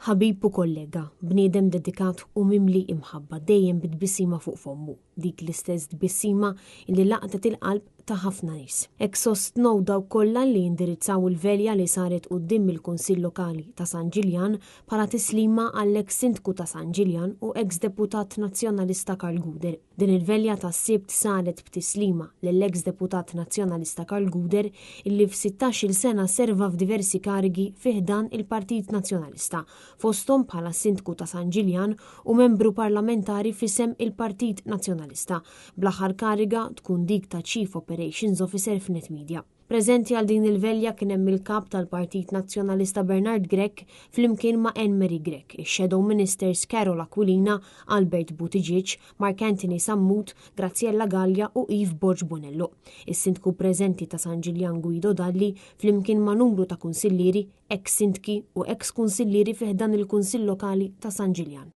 Ħabib u kollega, bniedem dedikat u mimli imħabba dejjem bi tbissima fuq fommu, dik l-istess tbissima li laqtet il-qalb ta' ħafna nies. Hekk sostnew dawk kollha li indirizzaw il-velja li saret quddiem il-Kunsill Lokali ta' San Ġiljan bħala tislima għall-eks Sindku ta' San Ġiljan u eks Deputat Nazzjonalista Karl Gouder. Din il-velja tas-Sibt saret b'tislima lill-eks Deputat Nazzjonalista Karl Gouder illi f'sittax-il sena serva f'diversi karigi fi ħdan il-Partit Nazzjonalista, fosthom bħala Sindku ta' San Ġiljan u Membru Parlamentari f'isem il-Partit Nazzjonalista, bl-aħħar kariga tkun dik ta' Chief Operations Officer f'Net Media. Preżenti għal din il-velja kien hemm il-Kap tal-Partit Nazzjonalista Bernard Grech flimkien ma' Anne Marie Grech, ix-Shadow Ministers Karol Aquilina, Albert Buttigieg, Mark Anthony Sammut, Graziella Gallia u Eve Borg Bonello. Is-Sindku preżenti ta' San Ġiljan Guido Dalli flimkien ma' numru ta' kunsillieri, eks-sindki u eks-kunsillieri fi ħdan il-Kunsill Lokali ta' San Ġiljan.